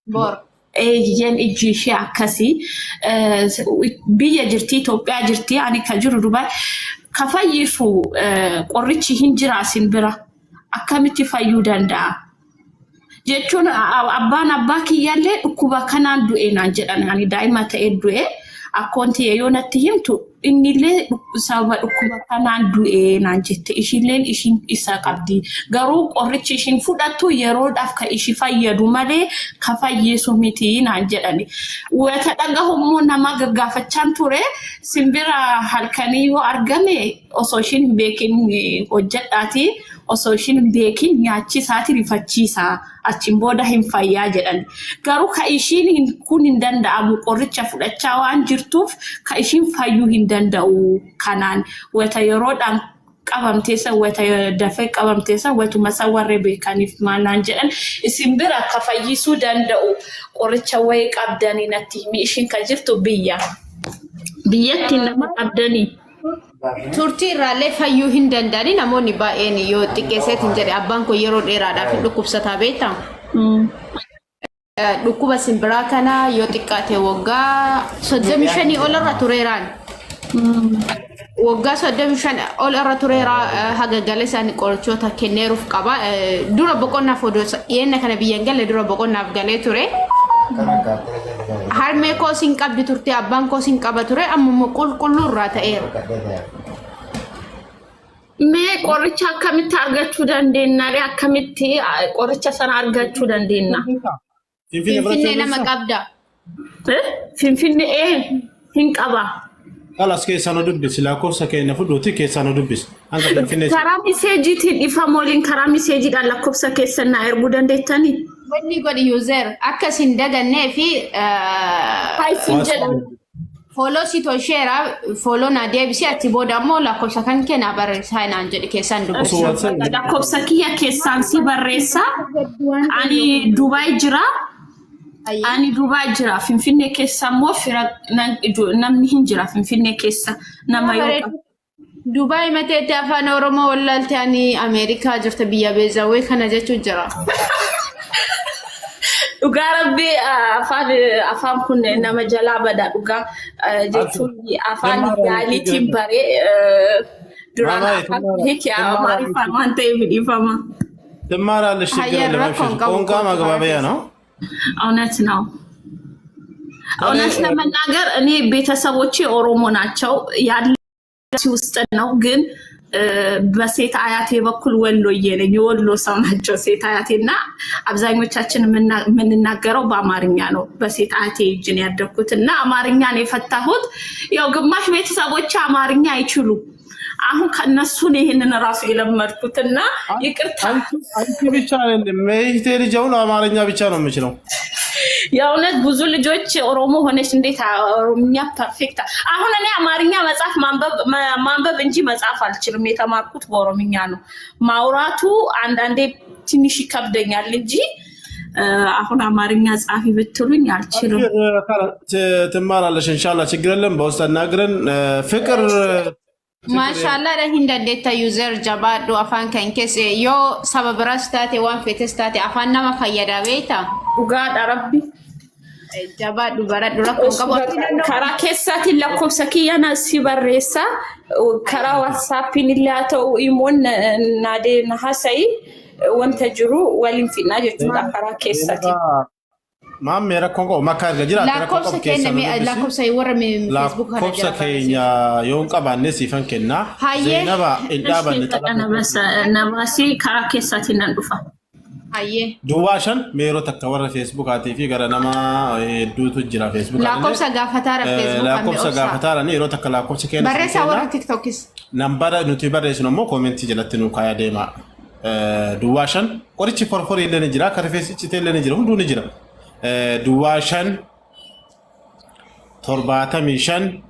Bor. Eeyyeen ijji ishee akkasii. Biyya jirti Itoophiyaa jirti ani ka jiru Dubaay. Ka fayyisu qorichi hin jira isin bira. Akkamitti fayyuu danda'a? Jechuun abbaan abbaa kiyyallee dhukkuba kanaan du'e naan jedhan ani daa'ima ta'ee du'e akkoon tiyya yoo natti himtu innillee sababa dhukkuba kanaan du'e naan jette ishiilleen ishiin isa qabdi garuu qorichi ishiin fudhattu yeroodhaaf ka ishi fayyadu malee ka fayyisu miti naan jedhani. Wata dhagahu immoo nama gaggaafachaan ture simbira halkanii yoo argame osoo ishiin hin beekin hojjedhaati osoo ishiin hin beekin nyaachisaati rifachiisa achiin booda hin fayyaa jedhan. Garuu ka ishiin kun hin danda'amu qoricha fudhachaa waan jirtuuf ka ishiin fayyuu hin danda'u kanaan wata yeroodhaan qabamtee san wata dafee qabamtee san watuma san warri beekaniif maal naan jedhan isin bira ka fayyisuu danda'u qoricha wayii qabdanii natti himi ishiin ka jirtu biyya. Biyyatti nama qabdanii. Turtii irraallee fayyuu hin danda'ani namoonni baay'een yoo xiqqeesseetiin jedhe abbaan koo yeroo dheeraadhaaf hin dhukkubsataa beektaa. Dhukkuba simbiraa kana yoo xiqqaate waggaa 35 ol irra tureeraan. Waggaa 35 ol irra tureera haga gala isaan qorichoota kenneeruuf qaba. Dura boqonnaaf odoo dhiyeenya kana biyya hin galle dura boqonnaaf galee ture. Harmee koos hin qabdi turte abbaan koos hin qaba ture amma immoo qulqulluu irraa ta'eera. Mee qoricha akkamitti argachuu dandeenya? Akkamitti qoricha sana argachuu dandeenya? Finfinnee barachuu Finfinnee nama dandeessaa? qabda. Eh? Finfinnee ee hin qaba. Kalas keessaa nu dubbisi lakkoofsa keenya fudhuuti keessaa nu dubbisi. Hanga Finfinnee si. Karaa miseejiitiin dhiifama waliin karaa miseejiidhaan lakkoofsa keessan naa erguu dandeettanii? Wanni godhi user akka isin dagannee fi Haa isin jedha. follow si tolcheera follow naa deebisi achi booda ammoo lakkoofsa kan kee naa barreessaa naan jedhi keessaan Osoo dubbisi. WhatsApp Lakkoofsa kiyya keessaan si barreessa. Ani Dubaay jira. Ani Dubaay jira. Finfinnee keessa immoo fira namni hin jira Finfinnee keessa nama yoo qabu. Dubaay mateetti afaan Oromoo wallaalte ani Ameerikaa jirta biyya beezawee kana jechuu jira. Dhugaa rabbii afaan afaan kun nama jalaa bada dhugaa jechuun afaan yaaliitiin baree duraan afaan hiiki amaariffaan waan ta'eef dhiifama. ትማራለሽ ችግር Hayyar የለም rakkoon አብሽር qabu ቋንቋ kootu karaa ማግባቢያ keessa. ነው እውነት ነው። እውነት ለመናገር እኔ ቤተሰቦቼ ኦሮሞ ናቸው ያለ ውስጥ ነው ግን በሴት አያቴ በኩል ወሎዬ ነኝ። የወሎ ሰው ናቸው ሴት አያቴ እና አብዛኞቻችን የምንናገረው በአማርኛ ነው። በሴት አያቴ እጅ ነው ያደግኩት እና አማርኛን የፈታሁት ያው ግማሽ ቤተሰቦቼ አማርኛ አይችሉም። አሁን ከእነሱ ነው ይሄንን እራሱ የለመድኩት እና ይቅርታ አንቺ ብቻ አይደለም ይህቴ ልጅ አሁን አማርኛ ብቻ ነው የምችለው። የእውነት ብዙ ልጆች ኦሮሞ ሆነች እንዴት ኦሮምኛ perfect። አሁን እኔ አማርኛ መጻፍ ማንበብ እንጂ መጻፍ አልችልም። የተማርኩት በኦሮምኛ ነው። ማውራቱ አንዳንዴ ትንሽ ይከብደኛል እንጂ አሁን አማርኛ ጻፊ ብትሉኝ አልችልም። ትማራለሽ ኢንሻአላህ፣ ችግር የለም። በውስጥ አናግረን ፍቅር Maashaallah dha hin dandeetta user jabaadhu afaan kan keessa yoo saba biraas taate waan feetes taate afaan nama fayyada beekta. Dhugaadha rabbi. Jabaadhu baradhu rakkoon qabu. Karaa keessaatiin lakkoofsa kiyya na si barreessa. Karaa WhatsAppiin illee haa ta'u imoon naadee na hasa'i wanta jiru waliin fidnaa jechuudha karaa keessaatiin. Maammee rakkoon qabu makka erga jiraate rakkoon Lakkoofsa qabu keessa keenya nu dubbisi. lakkoofsa warra Facebook kana Lakkoofsa jala barreessi. keenya yoo hin qabaanne siifan kennaa. Hayyee. Zeenaba hin dhaabanne xalafa. Nabaasii karaa keessaatiin nan dhufa. Hayyee. Duwwaa shan meeroo takka warra Feesbuukaatii fi gara nama hedduutu jira Feesbuukaan. Lakkoofsa gaafataara Facebook Lakkoofsa gaafataarani yeroo takka lakkoofsa keenya Barreessaa warra TikTokis. Nambara nuti barreessinu immoo koomentii jalatti nu kaayaa deema. Duwwaa shan qorichi forforii illee ni jira, kan rifeensi citee illee ni jira, hunduu ni jira. Duwwaa shan 75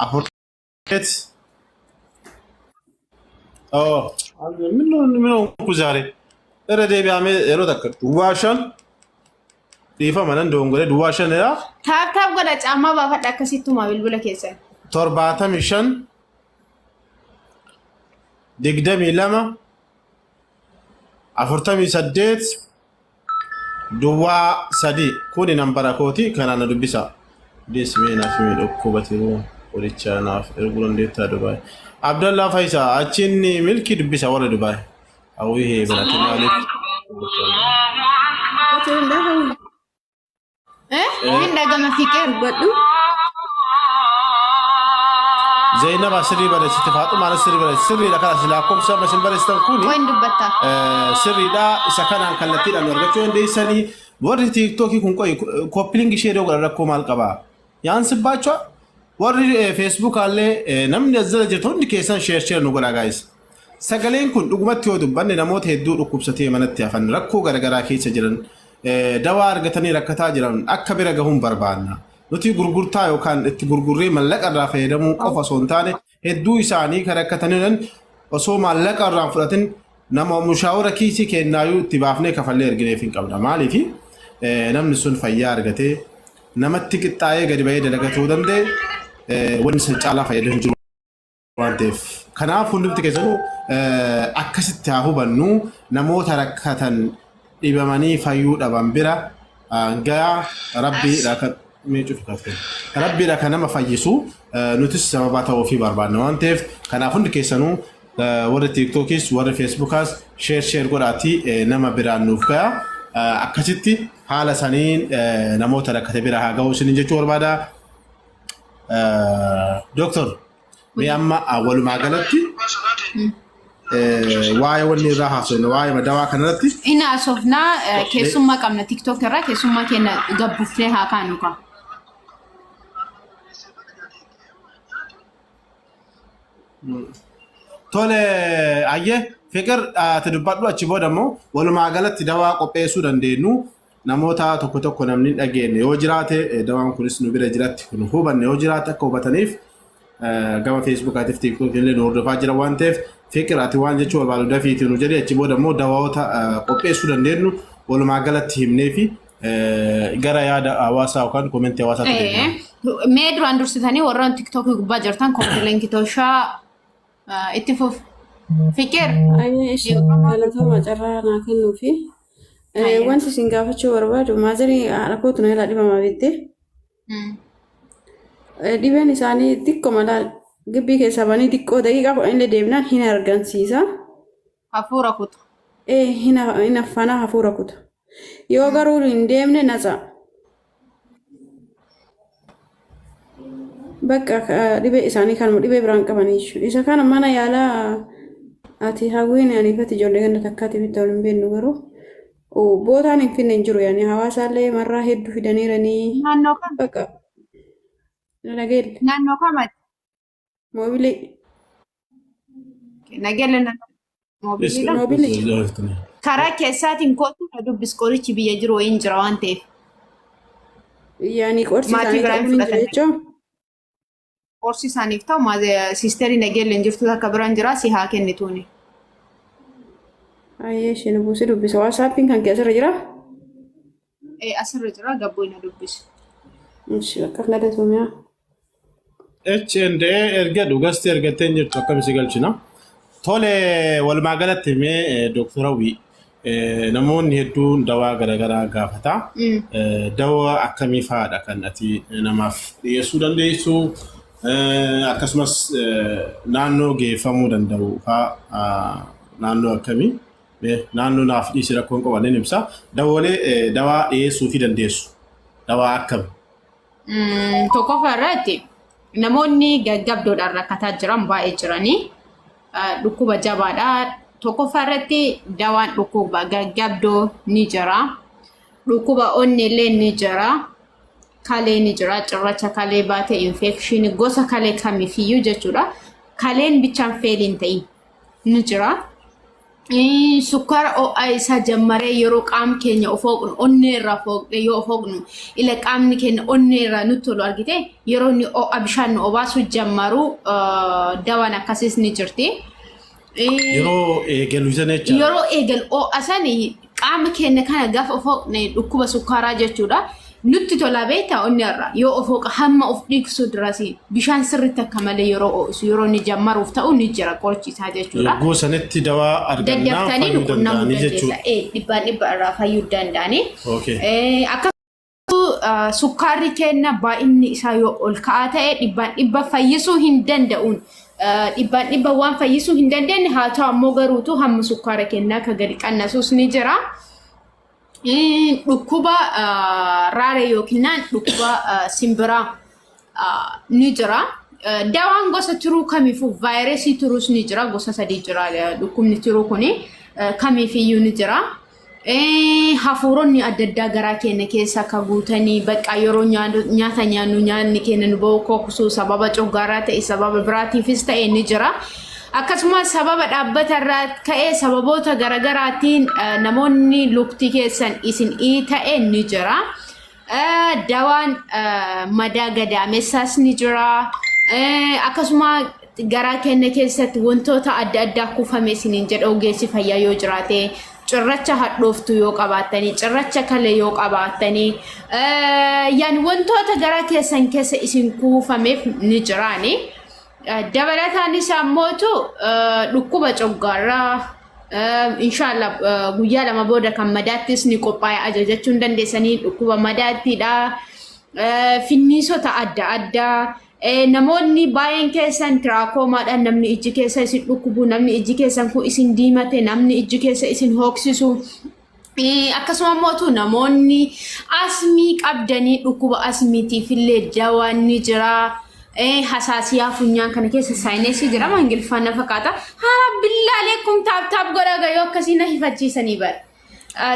4 ምን ምን ሆንኩ ዛሬ? Irra deebi'amee yeroo takka duwwaa shan dhiifama nan dogongoree duwwaa shanidha. Taap taap godha caammaa baafadha akkasittumaa bilbila keessan. 75 22 48 duwwaa 3 kuni nambara kooti kanaan na dubbisa. Deessimee naaf himi dhukkuba tiruu qorichaa naaf erguu dandeettaa Dubaay. Abdallaa Fayisaa achiin milkii dubbisa warra Dubaay. Hawwii hee birati maaliif? Eh? Hin dhagama fiqir. Dubbadhu. Zainaba sirrii barreessite Faaxumaan sirrii barreessite sirriidha kana si lakkoofsa amma isin barreessitan kuni Qoyin dubbatta. sirriidha isa kanaan kallattiidhaan nu argachuu dandeessanii warri tiiktookii kun qoyi koppiliingi ishee yeroo godhan rakkoo maal qabaa yaan sibbaachua warri feesbuukaallee namni as jala jirtu hundi keessan sheer sheer nu godhaa gaayis. Sagaleen kun dhugumatti yoo dubbanne namoota hedduu dhukkubsatee manatti hafan rakkoo garaagaraa keessa jiran dawaa argatanii rakkataa jiran akka bira gahuun barbaanna. Nuti gurgurtaa yookaan itti gurgurree mallaqa irraa fayyadamuu qofa osoo hin taane hedduu isaanii kan rakkatanii jiran osoo maallaqa irraa hin fudhatin nama mushaawara kiisii kennaayyuu itti baafnee kafallee ergineef hin qabna. Maaliif namni sun fayyaa argatee namatti qixxaa'ee gadi ba'ee dalagatuu danda'e wanni san caalaa fayyadu hin jiru. waan ta'eef. Kanaaf hundumti keessanuu akkasitti haa hubannu namoota rakkatan dhibamanii fayyuu dhaban bira gayaa rabbiidha kan mee cufi kaafte. Rabbiidha kan nama fayyisu nutis sababa ta'uufii barbaanna waan ta'eef kanaaf hundi keessanuu warri tiiktookis warri feesbuukaas sheer sheer godhaatii nama biraan nuuf gaya akkasitti haala saniin namoota rakkate bira haa ga'u isiniin jechuu barbaada. Dooktor, mee amma walumaa galatti waa'ee wanni irraa haasofne waa'ee dawaa kanarratti Inni haasofnaa keessummaa qabna TikTok irraa keessummaa keenya gabbufnee haa kaanu kaa. Tole ayyee fiqir ati dubbadhu achi booda immoo walumaa galatti dawaa qopheessuu dandeenyu namoota tokko tokko namni hin dhageenye yoo jiraate dawaan kunis nu bira jiratti kun hubanne yoo jiraate akka hubataniif gama feesbuukaatiif tiiktookii illee nu hordofaa jira waan ta'eef fiqir ati waan jechuu barbaadu dafiitii nu jedhi achi booda immoo dawaota qopheessuu dandeenyu walumaa galatti himnee fi gara yaada hawaasaa yookaan komentii hawaasaatti deemna. Mee duraan dursitanii warreen tiktookii gubbaa jirtan kompiilinkii toshaa itti fuuf. Fiqir. Ayyee ishee galatooma carraa naa kennuufi. Wanti isin gaafachuu barbaadu maazarii haadha kootu na irraa dhibamaa beekte. Dhibeen isaanii xiqqoo malaa gibbii keessaa banii xiqqoo daqiiqaa 10 illee deemnaan hin argansiisa. Hafuura kuta. Ee hin affanaa hafuura kuta. Yoo garuu hin deemne natsa. Bakka dhibee isaanii kanuma dhibee biraan qabanii jechuudha. Isa kana mana yaalaa ati hawwiin aniifati ijoollee ganda takkaati bitta wal hin beeknu garuu bootaan hin finne hin jiru yaani hawaasaallee marraa hedduu fidaniiranii Naannoo kam? bakka nageelle Naannoo kamati? moobilii Nageelle naannoo moobiliidha. Moobilii. Karaa keessaatiin kootu na dubbis qorichi biyya jiru wayiin jira waan ta'eef. Yaani qorsi Maatii isaanii biraan ta'uun hin jira fudhatan. jechuun. Qorsi isaaniif ta'u siisterii nageelle hin jirtu takka biraan jira si haa kennituuni. Ayyee isheen buusee dubbisa. Waasaappiin kan kee asirra jira? Ee asirra jira gabboo na dubbisu. Ishi bakka galatoomiyaa. H and A erga dhugasti ergattee hin jirtu akkam si galchina. Tole walumaa galatti mee Dooktar Hawwii namoonni hedduun dawaa garaagaraa gaafata. Dawaa akkamii fa'aadha kan ati namaaf dhiyeessuu dandeessu? Akkasumas naannoo geeffamuu danda'u fa'aa naannoo akkamii? Mee naannoo naaf dhiisi rakkoon qaban nin ibsa. Dawoolee dawaa dhiyeessuu fi dandeessu. Dawaa akkami? Tokkoffaa irratti namoonni gaggabdoodhaan rakkataa jiran baay'ee jiranii dhukkuba jabaadha. Tokkoffaa irratti dawaan dhukkuba gaggabdoo ni jira. Dhukkuba onneellee ni jira. Kalee ni jira. Cirracha kalee baatee infekshinii gosa kalee kamifiyyuu jechuudha. Kaleen bichaan feelii hin ta'in ni jira. Sukkaara ho'a isaa jammaree yeroo qaam keenya of hooqnu onnee irraa fooqne yoo of hooqnu ila qaamni keenya onnee irraa nutti tolu argite yeroo inni ho'a bishaan nu obaasu jammaru dawaan akkasiis ni jirti. Yeroo eegalu sana jecha. Yeroo eegalu ho'a sani qaama keenya kana gaafa of hooqne dhukkuba sukkaaraa jechuudha. Nutti tola beektaa onni irraa yoo of hooqa hamma of dhiigsu dirasi bishaan sirriitti akka malee yeroo ho'isu yeroo inni jammaruuf ta'u ni jira qorichi isaa jechuudha. Yogguu sanitti dawaa argannaa Daddaftanii fayyuu nu qunnamuu danda'anii dandeessa. jechuudha. Dhibbaan dhibba irraa fayyuu danda'anii. Okay. Akkasumas sukkaarri kenna baay'inni isaa yoo ol ka'aa ta'e dhibbaan dhibba fayyisuu hin danda'uun. Dhibbaan dhibba waan fayyisuu hin dandeenye haa ta'u ammoo garuutu hamma sukkaara kennaa kan gadi qannasuus ni jira. Dhukkuba raaree yookiin dhukkuba simbiraa ni jira. Dawaan gosa tiruu kamiifuu vaayirasii tiruus ni jira. Gosa sadii jira dhukkubni tiruu kuni kamiifiyyuu ni jira. Hafuuronni adda addaa garaa keenya keessa akka guutanii bakka yeroo nyaata nyaannu nyaanni keenya nu ba'u koksuu sababa coggaaraa ta'e sababa biraatiifis ta'e ni jira. Akkasumas sababa dhaabbata irraa ka'ee sababoota garaagaraatiin namoonni lukti keessan isin ta'e ni jira. Dawaan madaa gadaamessaas ni jira. Akkasuma garaa keenya keessatti wantoota adda addaa kuufame isiniin jedha ogeessi fayyaa yoo jiraate cirracha hadhooftuu yoo qabaattanii cirracha kalee yoo qabaattanii yaani wantoota garaa keessan keessa isin kuufameef ni jiraani. Dabalataanis ammootu dhukkuba coggaarraa inshaallah guyyaa 2 booda kan madaattis ni qophaa'e ajajachuu hin dandeessanii dhukkuba madaattiidha. Finniisota adda addaa namoonni baay'een keessan tiraakoomaadhaan namni ijji keessa isin dhukkubu namni ijji keessan kun isin diimate namni ijji keessa isin hooksisu. Akkasuma immoo namoonni asmii qabdanii dhukkuba asmiitiif illee dawaan ni jira. Hasaasiyaa funyaan kana keessa saayineesii jedhama Ingiliffaan na fakkaata. Haa billaalee kun tap tap godhaa gayoo akkasii na hifachiisanii bara.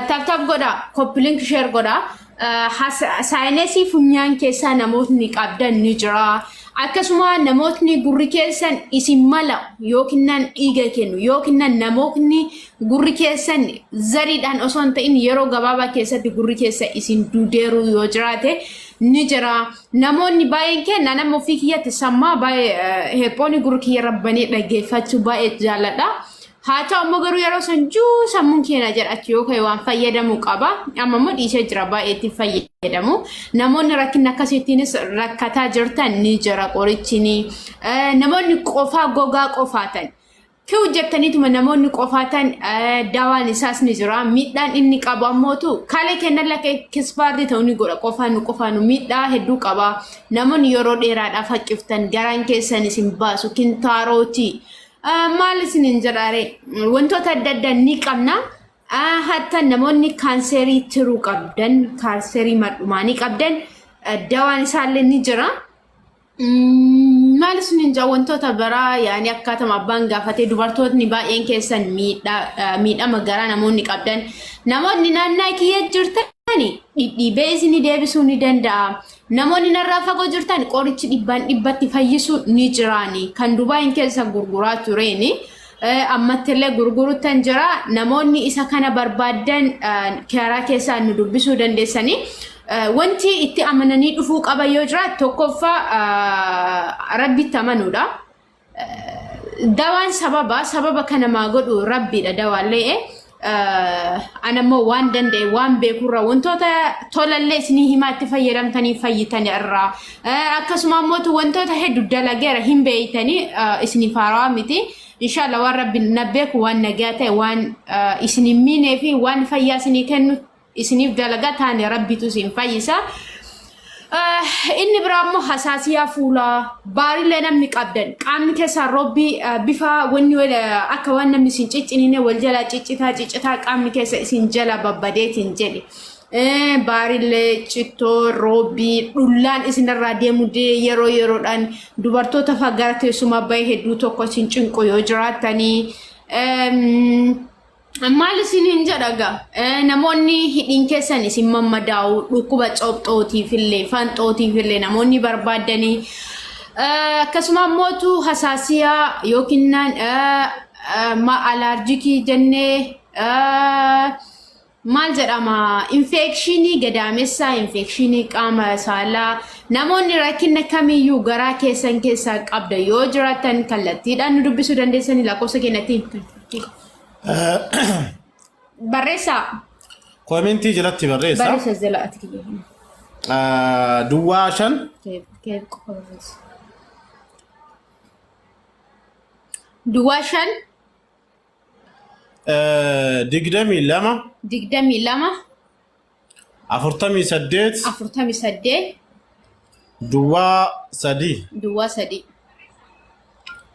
Tap tap godhaa copy link share godhaa. Saayineesii funyaan keessaa namootni qabdan ni jira. Akkasuma namootni gurri keessan isin mala yookiin dhiiga kennu yookiin namootni gurri keessan zariidhaan osoo hin ta'in yeroo gabaabaa keessatti gurri keessa isin duudeeruu yoo jiraate ni jira. Namoonni baay'een kenna nama ofii kiyyatti sammaa baay'ee heephoonni gurri kiyya rabbanee dhaggeeffachuu baay'ee jaalladha. Haa ta'u immoo garuu yeroo san juu sammuun keenya jedhachu yoo ka'e waan fayyadamu qaba. Amma immoo dhiisee jira baay'ee itti fayyadamu. Namoonni rakkina akkasiittiinis rakkataa jirtan ni jira qorichini. Namoonni qofaa gogaa qofaatan. Kiw jettaniituma namoonni qofaatan dawaan isaas ni jira. Miidhaan inni qabu ammootu kalee kennan lakka kispaartii ta'u ni godha qofaanu qofaanu miidhaa hedduu qaba. Namoonni yeroo dheeraadhaaf haqqiftan garaan keessan isin baasu kintaarootii. Maal isiniin jedhaare wantoota adda addaa ni qabna. Hatta namoonni kaanserii tiruu qabdan, kaanserii mar'umaanii qabdan dawaan isaallee ni jira. Maal isiniin jedha wantoota biraa yaani akkaatuma abbaan gaafatee dubartootni baay'een keessan miidhama garaa namoonni qabdan namoonni naannaa kiyya jirtan dhidhiibee isinii deebisuu ni danda'a. Namoonni narraa fagoo jirtan qorichi dhibbaan dhibbatti fayyisu ni jiraani. Kan Dubaayin keessa gurguraa tureeni. Ammatti illee gurguruttan jira. Namoonni isa kana barbaaddan karaa keessaa nu dubbisuu dandeessanii. Wanti itti amananii dhufuu qaban yoo jiraate tokkoffaa rabbitti amanuudha. Dawaan sababa sababa kana maa godhu rabbiidha dawaallee. Ana immoo waan danda'e waan beekurra wantoota tolallee isinii himaa itti fayyadamtanii fayyitan irraa akkasuma immoo wantoota hedduu dalageera hin beeytanii isiniif haarawaa miti. Inshallah waan rabbi na beeku waan nagaa ta'e waan isin hin miinee fi waan fayyaa isinii kennu isiniif dalagaa taane rabbitu isin fayyisa. Inni biraa immoo hasaasiyaa fuulaa baarilee namni qabdan qaamni keessaa roobbii bifa wanni akka waan namni isin cicciniine wal jalaa ciccitaa ciccitaa qaamni keessa isin jala babbadeetiin jedhe. Baarilee cittoo roobbii dhullaan isinirraa deemu yeroo yeroodhaan dubartoota fa'aa gara teessumaa bahee hedduu tokko isin cinqu yoo jiraattanii. Maal isiniin jedha gaa namoonni hidhiin keessan isin mammadaa'u dhukkuba copxootiif illee fanxootiif illee namoonni barbaaddanii akkasuma ammootu hasaasiyaa yookiin alaarjikii jennee maal jedhama infekshinii gadaamessaa infekshinii qaama saalaa namoonni rakkina kamiyyuu garaa keessan keessaa qabda yoo jiraatan kallattiidhaan nu dubbisuu dandeessanii lakkoofsa keenyatti barreessaa. Koomentii jalatti barreessa. Barreessa jala ati kiyya. Duwwaa 5. Keef qofa barreessi. Duwwaa 5. 22. 22. 48. 48. Duwwaa 3. Duwwaa 3.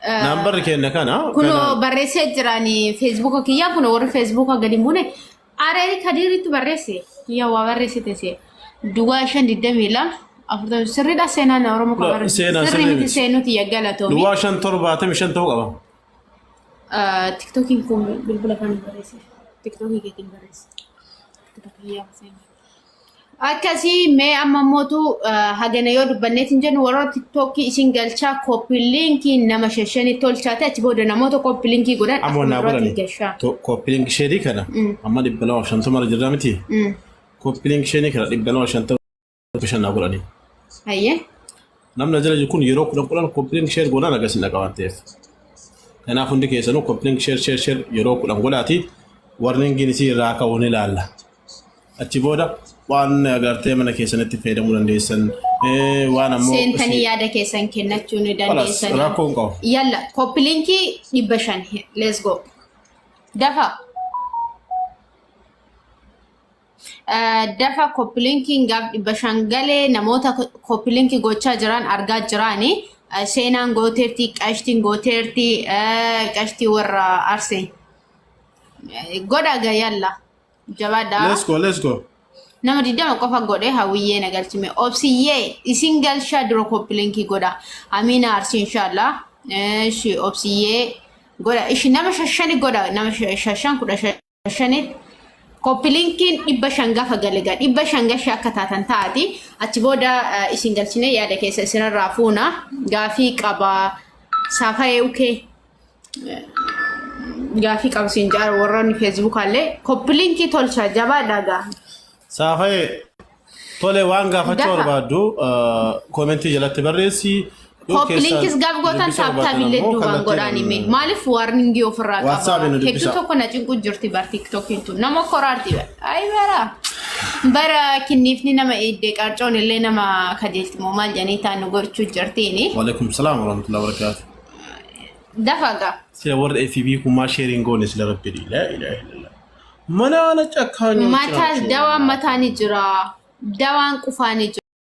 Naambarri keenya kana. Kunoo barreessee jirani Feesbuuka kiyyaa, kunoo warri Feesbuuka gadi hin buune Areeri Kadiiritti barreesse kiyyaa waa barreessite see duwwaa 5 22 40 sirriidha. Seenaan Oromoo kan barreesse seenaan sirrii sirrii miti miti. seenuti ya galatoomi. Duwwaa 5 75 ta'uu qaba. Tiktookiin kun bilbila kan barreesse Tiktookii keetiin barreesse. Tiktookii kiyyaa seenaa. Akkasii mee amma mootu hagana yoo dubbanneetiin jennu, warra Tiktookii isin galchaa, copy linkii nama shashanii tolchaate, achi booda namoota copy linkii godhan Amma akkuma naa duraatti godhani. gashaa. Copy link sheerii kana amma 250 irra jirra miti. Copy link sheerii kana 255 naa godhani. Hayyee. Namni jala jiru kun yeroo 10 10 copy link share godhan agarsiisa dhaqa waan ta'eef. Kanaaf hundi keessanuu copy link share share share yeroo 10 godhaati warningiin isii irraa ka'uu ni ilaalla. Achi booda waan agartee mana keessanitti fayyadamuu dandeessan, waan ammoo Seentanii yaada keessan kennachuu ni Khalas, dandeessanii. rakkoo hin qabu. Yalla, copy linkii 500, let's go. Dafa. Dafa, copy linkiin gaaf 500 galee namoota copy linkii gochaa jiran argaa jiraani. Seenaan gooteerti, qashtiin gooteerti, qashtii warra Arsee. Godha gaa, yalla. Jabaadhaa. Let's go, let's go. Nama 20 qofa godhe. Hawwiyyee na galchime. Obsiyyee isin galchaa, dura copy linkii godha. Amiina Arsii inshaallah. Ishi obsiyyee godha. Ishi nama shashani godha. Nama shashan 15tti. Copy linkiin 500 gafa galegaa 500 gasha akka taatan taati. Achi booda isin galchine yaada keessa isinirraa fuuna. Gaafii qaba. Saafayee ukee. Gaafii qaba siin jaara warroonni Feesbuukaallee copy linkii tolcha, jabaadhaa gaa. Saafayee, tole, waan gaafachuu Dafa. barbaaddu commentii jalatti barreessi. Yoo Copy linkis keessaan gaaf gootan dubbisuu tap barbaaddan tabillee ammoo duubaan godhaan hime. kallattiidhaan Maaliif warningii ofirraa qaba? WhatsApp nu Hedduu dubbisa. tokko na cinqu jirti bar Tiktookiin tun. Nama koraarti bar. Ay bara. Bara kinniifni nama eeddee qarcoon illee nama kajeelti moo maal jedhanii taan nu gochuu jirtiini. Waalaikum salaam warahmatullahi wabarakatuh. Dafa gaa. Sila warra FB kun maa sharing goone sila rabbi laa ilaaha illallah. Mana ana cakkaanyoo Mataa dawaan mataa ni jira. Dawaan qufaa ni jira.